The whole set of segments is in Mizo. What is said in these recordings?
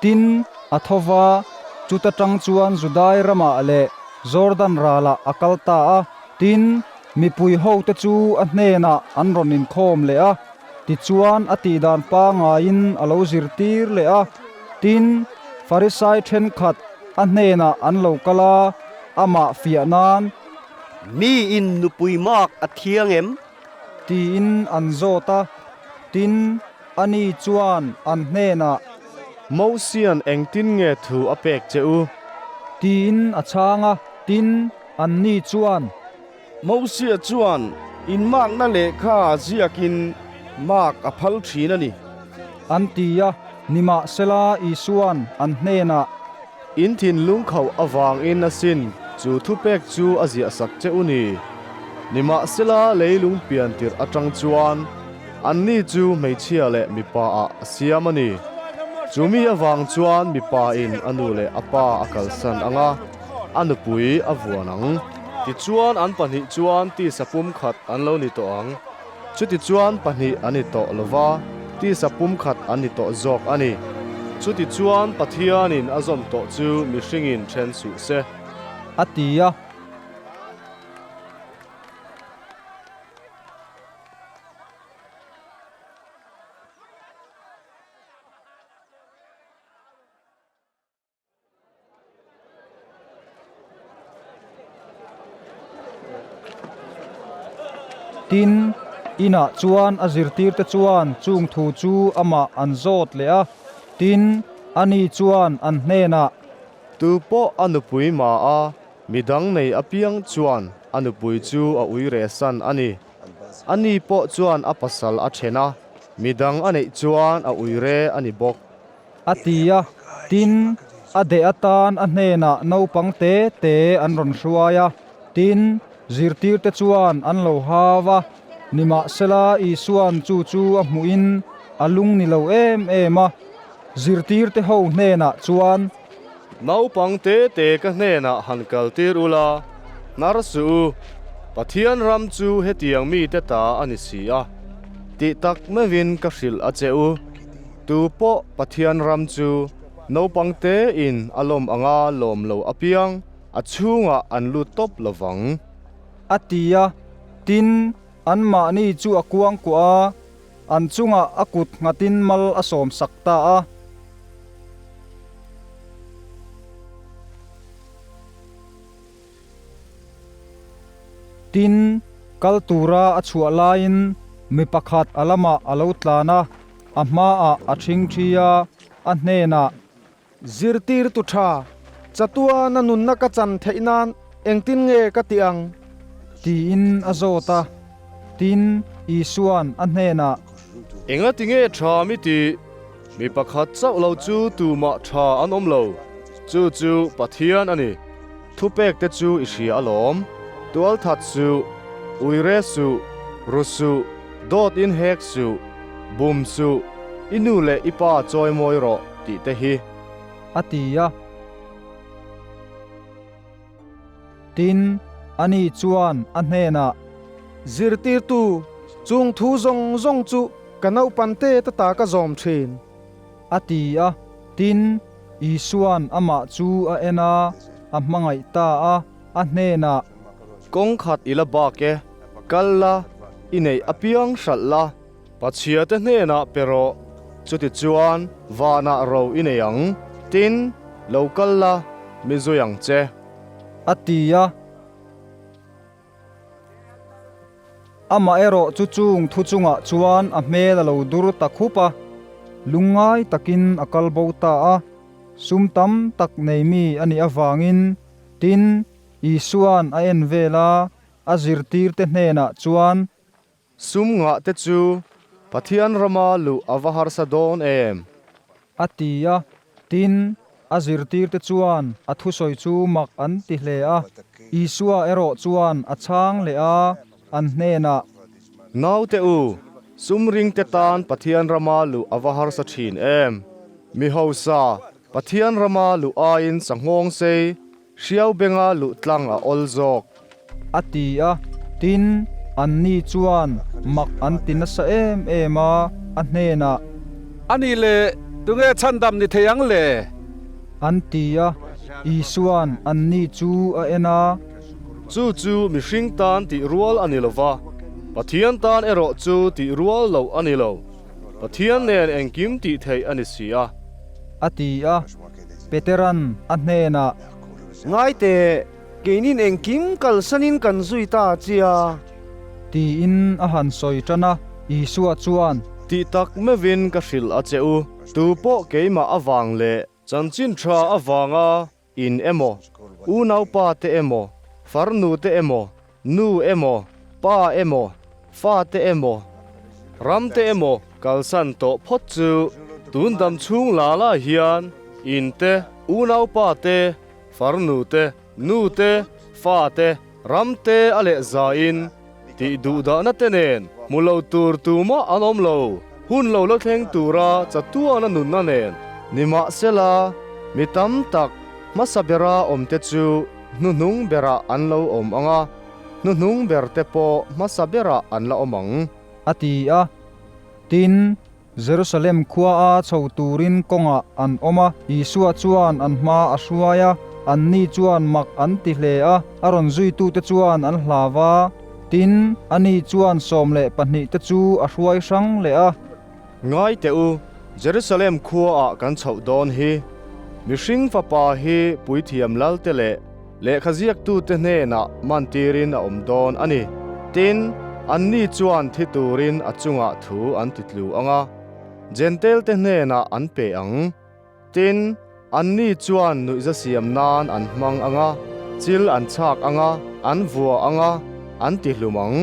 Tin, a tho va, chuta tang chuan Judai ramah leh Jordan ralah a kal ta a. Tin, mipui hote chu a hnenah an rawn inkhawm leh a, tichuan a tihdan pangaiin a lo zirtir leh a. Tin, Farisai thenkhat a hnenah an lo kal a, amah fiah nan. Mi in nupui mak a thiang em? Tiin an zawt a. Tin, ani chuan an hnenah. Mosian engtin nge thu a pek che u? Tiin a chhang a. Tin, anni chuan. Mosia chuan inmakna lehkha ziakin mak a phal thin a ni. An ti a. Nimahsela Isuan an hnenah. In thinlung khauh avangin asin chu thupek chu a ziahsak che u ni. Nimahsela leilung pian tirh atang chuan anni chu hmeichhia leh mipa ah a siam a ni. Chumi avang chuan mipa in a nu leh a pa a kalsan ang a, a nupui a vuan ang. Tichuan an pahnih chuan tisa pumkhat an lo ni tawh ang. Chutichuan pahnih an ni tawh lo va, tisa pumkhat an ni tawh zawk a ni. Chutichuan Pathianin a zawm tawh chu mihringin then suh se. A ti a. Tin, inah chuan a zirtirte chuan chung thu chu amah an zawt leh a. Tin, ani chuan an hnenah. Tu pawh a nupui mah a, midang nei apiang chuan a nupui chu a ui reh san a ni. Ani pawh chuan a pasal a then a, midang a neih chuan a ui re a ni bawk. A ti a, tin, a deh atan a hnenah naupang te te an rawn hruai a, tin, zirtirte chuan an lo hau a, nimahsela Isua'n chu chu a hmuhin a lung ni lo em em a, zirtirte ho hnenah chuan. Naupang te te ka hnenah han kaltir ula, hnar suh u, Pathian ram chu hetiang mite ta a ni si a, tih tak meuhin ka hrilh a che u. Tu pawh Pathian ram chu naupang tein a lawm anga lawm lo apiang a chhungah an lut tawp lo vang. A ti a, tin, anmahni chu a kuangkuah a, an chungah a kut nghatin mal a sawmsak ta a. Tin, kal tura a chhuah laiin mi pakhat a lamah a lo tlan a, a hmaah a ṭhingṭhi a, a hnenah. Zirtirtu ṭha, chatuana nunna ka chan theih nan engtin nge ka tih ang? Tiin a zawt a. Tin, Isua'n a hnenah. Engati nge ṭha mi tih? Mi pakhat chauh lo chu tumah tha an awm lo, chu chu Pathian a ni. Thupek te chu i hria alawm, tualthat suh, uire suh, ru suh, dawt in hek suh, bum suh, i nu leh i pa chawi mawi rawh tih te hi. A ti a. Tin, ani chuan a hnenah. Zirtirtu, chung thu zawng zawng chu Ka naupan te ta ta ka zawm thin. A ti a. Tin, Isua'n amah chu a en a, a hmangaih ta a, a hnenah. Kawng khat i la bak e, kal la, i neih apiang hralh la, Pachhia te hnenah pe rawh, chutichuan vanah ro i nei ang. Tin, lo kal la, mi zui ang che. A ti a. Amaherawh chu chung thu chungah chuan a hmel a lo dur ta khup a, lungngai takin a kal bo ta a, sum tam tak nei mi a nih avangin, tin, Isua'n a en vel a, a zirtirte hnenah chuan. Sum ngah te chu Pathian rama luh a va harsa dawn em? A ti a, tin, a zirtirte chuan a thusawi chu mak an ti hle a. Isua erawh chuan a chhang leh a, an hnenah. Naute u, sum ringte tan Pathian rama luh a va harsa thin em? Mi hausa, Pathian rama luh aiin sanghawng sei, Hriau benga luh tlang a awl zawk. A ti a, tin, anni chuan mak an ti nasa em em a, a hnenah. A nih leh, Tunge chhandam ni thei ang le? An ti a, Isua'n anni chu a en a. Chu chu mihring tan tih rual a ni lo va, Pathian tan erawh chu tih rual loh a ni lo. Pathian nen engkim tih theih a ni si a. A ti a, Petera'n a hnenah. Ngai teh, keinin engkim kalsanin kan zui ta che a. Tiin a han sawi tan a, Isua chuan. Tih tak meuhin ka hrilh a che u, tu pawh keimah avang leh chanchin tha avanga in emaw, unaupa te emaw, farnu te emaw, nu emaw, pa emaw, fa te emaw, ram te emaw kalsan tawh phawt chu tun dam chhung la la hian in te, unaupa te, farnu te, nu te, fa te, ram te a leh zain tih duhdahna te nen hmu lo tur tumah an awm lo. Hun lo la thleng tura chatuana nunna nen. Nimahsela, mi tam tak hmasa bera awmte chu hnuhnung berah an lo awm ang a, hnuhnung berte pawh hmasa berah an la awm ang. A ti a. Tin, Jerusalem khua a chho turin kawngah an awm a, Isua chuan an hma a hruai a, anni chuan mak an ti hle a, a rawn zuitute chuan an hlau a. Tin, ani chuan 12 te chu a hruai hrang leh a. Ngai teh u, Jerusalem khuaah kan chhoh dawn hi, mihring fapa hi puithiam lalte leh Lehkha ziaktute hnenah mantirin a awm dawn a ni. Tin, anni chuan thi turin a chungah thu an titlu ang a, Jentail-te hnenah an pe ang. Tin, anni chuan nuihza siam nan an hmang ang a, chil an chhak ang a, an vua ang a, an tihlum ang.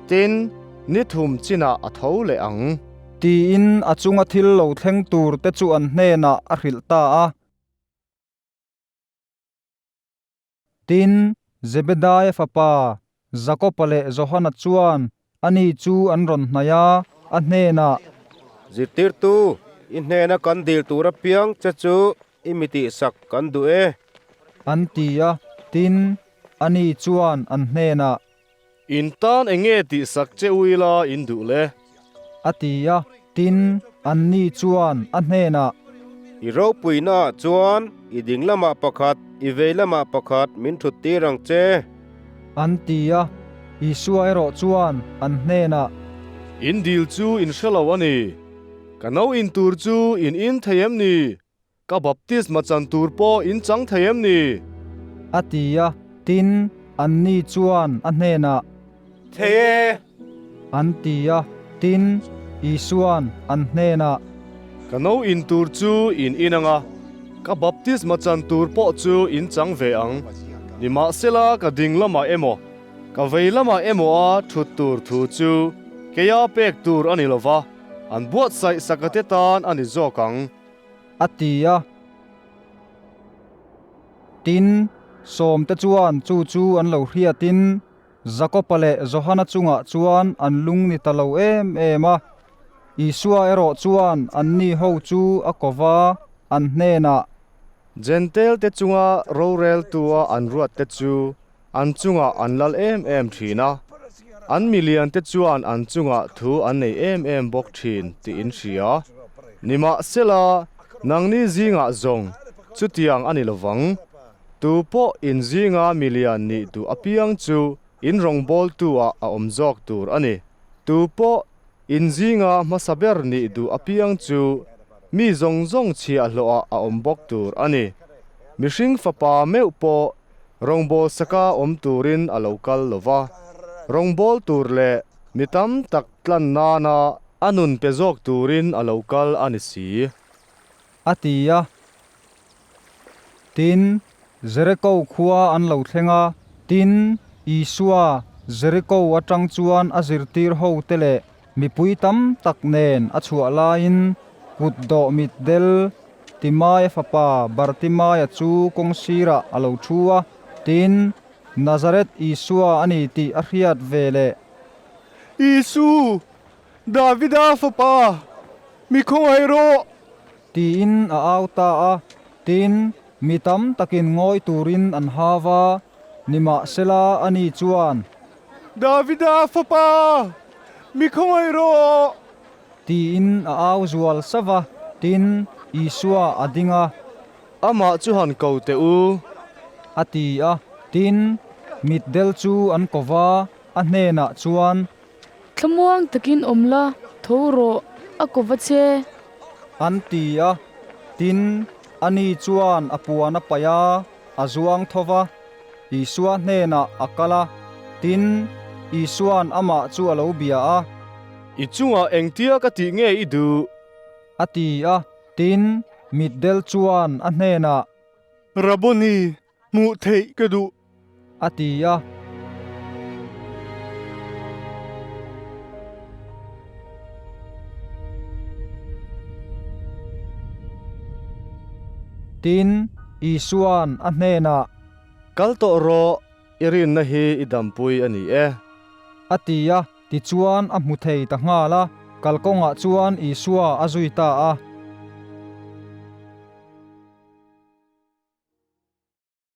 Tin, ni thum chinah a tho leh ang. Tiin a chunga thil lo thleng turte chu an hnenah a hrilh ta a. Tin, Zebedaia fapa Jakoba leh Johana chuan ani chu an rawn hnaih a, a hnenah. Zirtirtu, i hnena kan dil tur apiang che chu i mi tihsak kan duh e. An ti a, tin, ani chuan an hnenah. In tan eng nge tihsak che u ila in duh le? A ti a, tin, anni chuan a hnenah. I ropuinaah chuan i ding lamah pakhat, i vei lamah pakhat min thut tir ang che. An ti a, Isua erawh chuan an hnenah. In dil chu in hre lo a ni. Ka no in tur chu in in thei em ni? Ka baptisma chan tur pawh in chang thei em ni? A ti a, tin, anni chuan a hnenah. Thei e! An ti a, tin, Isua'n an hnenah. Ka no in tur chu in in ang a, ka baptisma chan tur pawh chu in chang ve ang. Nimahsela ka ding lamah emaw, ka vei lamah emaw a thut tur thu chu keia pek tur a ni lo va, an buatsaih sakate tan a ni zawk ang. A ti a. Tin, sawmte chuan chu chu an lo hriatin Jakoba leh Johana chungah chuan an lung ni ta lo em em a. Isua erawh chuan anni ho chu a ko va, an hnenah. Jentail te chunga roreltua an ruat te chu an chungah an lal em em thin a, an milian te chuan an chungah thu an nei em em bawk thin tih in hria. Nimahsela, nangni zingah zawng chutiang a ni lovang. Tu pawh in zinga milian nih duh apiang chu in rawngbawltu ah a awm zawk tur a ni. Tu pawh in zinga hmasa ber nih duh apiang chu mi zawng zawng chhiahhlawh ah a awm bawk tur a ni. Mihring fapa meuh pawh Rawngbâwl saka awm turin a lo kal lo va, rawngbâwl tur leh mi tam tak tlan nana a nun pe zawk turin a lo kal a ni si. A ti a. Tin, Jeriko khua an lo thleng a, tin, Isua Jeriko atang chuan a zirtir hote leh mipui tam tak nen a chhuah laiin kut dawh mit del Timaia fapa Bartimaia chu kawng sirah a lo thu a, tin, Nazareth Isua a ni tih a hriat ve leh. Isu, Davida fapa, mi khawngaih rawh! Tiin a au ta a, tin, mi tam takin ngawi turin an hau a, nimahsela ani chuan. Davida fapa, mi khawngaih rawh! Tiin a au zual sauh a. Tin, Isua a ding a. Amah chu han ko teh u. A ti a. Tin, mitdel chu an ko va, a hnenah chuan. Thlamuang takin awm la, tho rawh, a ko va che. An ti a. Tin, ani chuan a puan a paih a, a zuang tho va, Isua hnenah a kal a. Tin, Isua'n amah chu a lo bia a. I chungah engtia ka tih nge i duh? A ti a. Tin, mitdel chuan a hnenah. Rabboni, hmuh theih ka duh. A ti a. Tin, Isua'n a hnenah. Kal tawh rawh, i rinna hi i dampui a ni e. A ti a. Tichuan a hmu thei ta nghal a, kalkawngah chuan Isua a zui ta a.